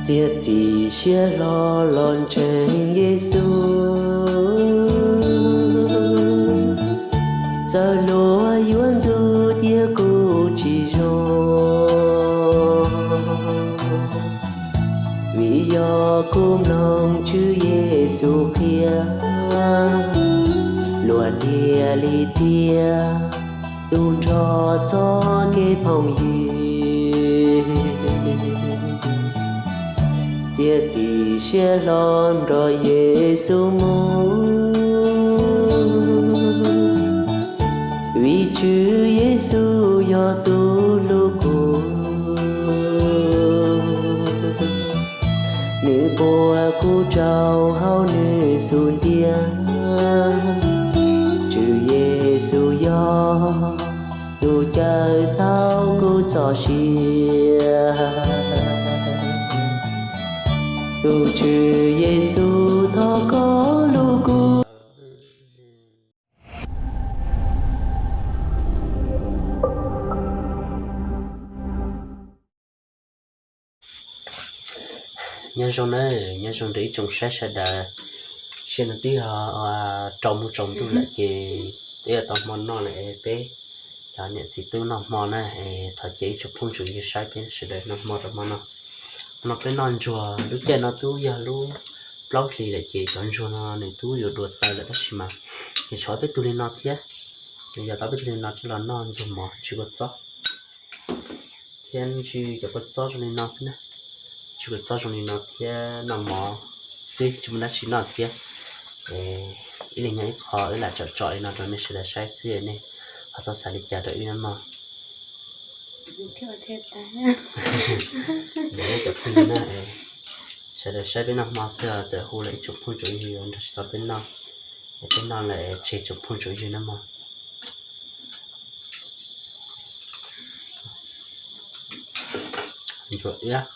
Txiav txim siab hlo los ntseeg Yexus, txawm luag yuav ntxub tiag kuj tsis zoo, vim yog kuv mloog Tswv Yexus qhia, luag thiaj li txiav tu nrho txoj kev phooj ywg. Txiav txim siab hlo nrog Yexus mus, vim Tswv Yexus yog tus hlub kuv, nws puag kuv rau hauv nws xub ntiag. Tswv Yexus yog tus cawm tau kuv txoj sia, tus Tswv Yexus thov koj hlub kuv. Nyob zoo na, nyob zoo rau ib tsoom saib sawv daws. Sim no twb yog rau mus tsaus ntuj lawm ces twb yog tau hmo noj lawm es peb cov niam txiv tub noj hmo na, es thov caw ib tsoom phooj tsoom ywg saib peb sawv daws noj hmo rau hmo no. Hmo no peb noj ntsuag, lub caij no twb yog lub plaub hlis lawm ces cov ntsuag no nws twb yuav dua taw lawm tab sis mas nws tshuav peb tug li no thiab. Nws yog tau peb tug li no coj los noj ntxuag mov tsis kua txob thiab ntsw cov kua txob zoo li no xwb na. Ntsw kua txob zoo li no thiab noj mov xwb tsis muaj dab tsi noj thiab. Ib leeg nyob ib qho wb lam tsom tsom li no rau nej sawv daws saib xwb nej ho txhob xav li cas rau wb na mog. Cov phooj ywg na, sawv daws saib peb noj hmo xwb txawm hu los ib tsoom phooj tsoom ywg yuav nrog tsis tau peb noj, es peb noj lawm tseg tsoom phooj tsoom ywg na mog. Ntsuag iab.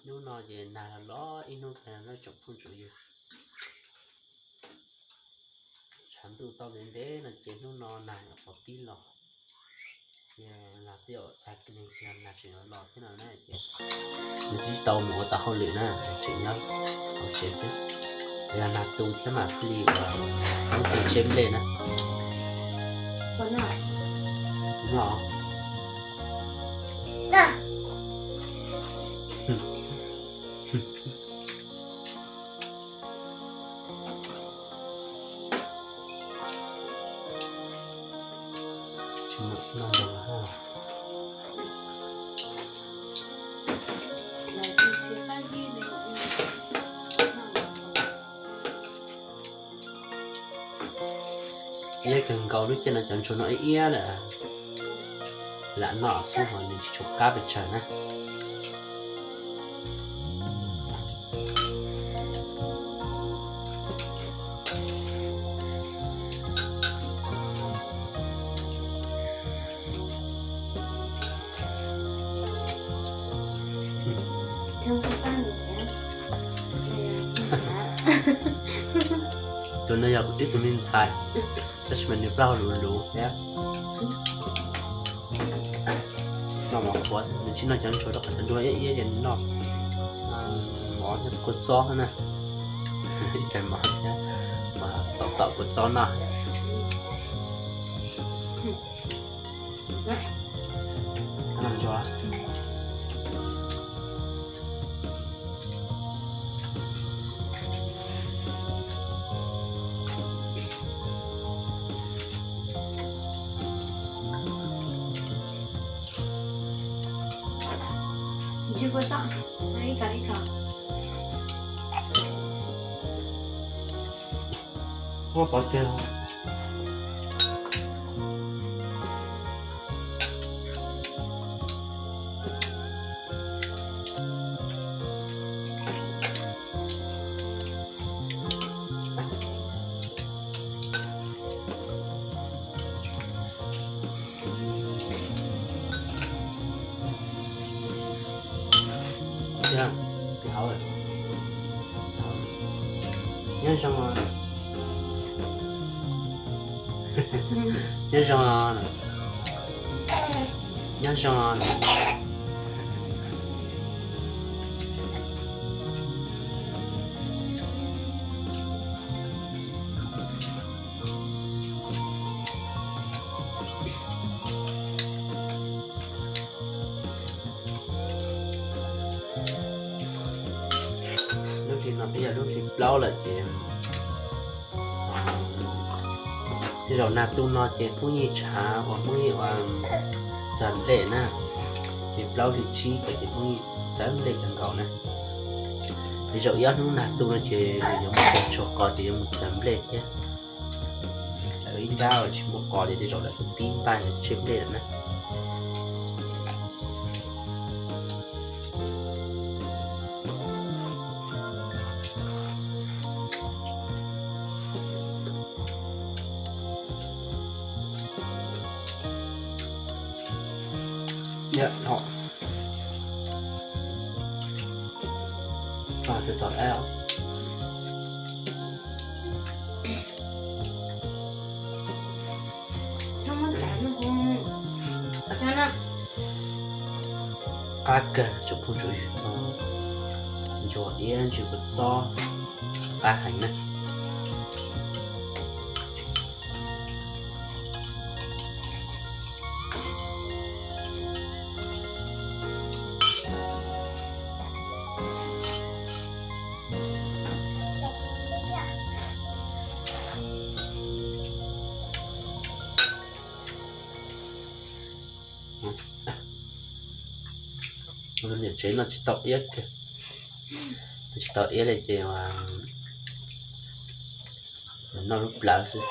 Hnub no ces nag los los ib hnub tag no tsoom phooj tsoom ywg. Tshav ntuj tau ntev ntev no ces hnub no nag nyuam qhuav pib los. Ces nag twb yuav tag kis nag tseem los thiab no na ces nws twb tsis tau mus ua tau hauj lwm na, tseem nyob hauv tsev xwb. Yog nag tu thiab mas thiaj li ua lub tsev tseb nplej na. Iab kawg nkaus, lub caij no cov ntsuag no iab iab lawm. Lam noj xwb ho nws tsis tshua qab pes tsawg na. Tus no yog kuv tib tug me ntxhais, tab sis mas nws plaub hau luv luv thiab. Noj mov qhuav, nws tsis noj cov ntsuag rau qhov cov ntsuag iab iab ces nws noj mov thiab kua txob xwb na. Ib tais mov thiab tom tom kua txob noj. Ua pov tseg. Nyob zoo, nyob zoo, nyob zoo. Lub hli no twb yog lub hli plaub lawm ces tej zaum nag tu no ces phooj ywg tshav uas phooj ywg ua txawv nplej na, hli plaub hli tsib ko ces phooj ywg txawv nplej kawg nkaus na. Tej zaum ib ob hnub nag tu no ces yuav mus txog tshuav qos ces yuav mus txawv nplej thiab. Lawv ib nrab tsis muaj qos ces tej zaum lawv pib npaj tseb nplej lawm na. Qab kawg tsoom phooj tsoom ywg, ntsuag iab ntsis kua txob qab heev na. Niam tsev noj tsis tau iab kiag, tsis tau iab li ces noj lub plawv xwb.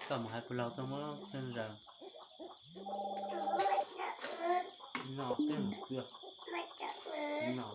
Koj mus hais puas laug tuaj muab pheej zaws. No peb mus kwv. No.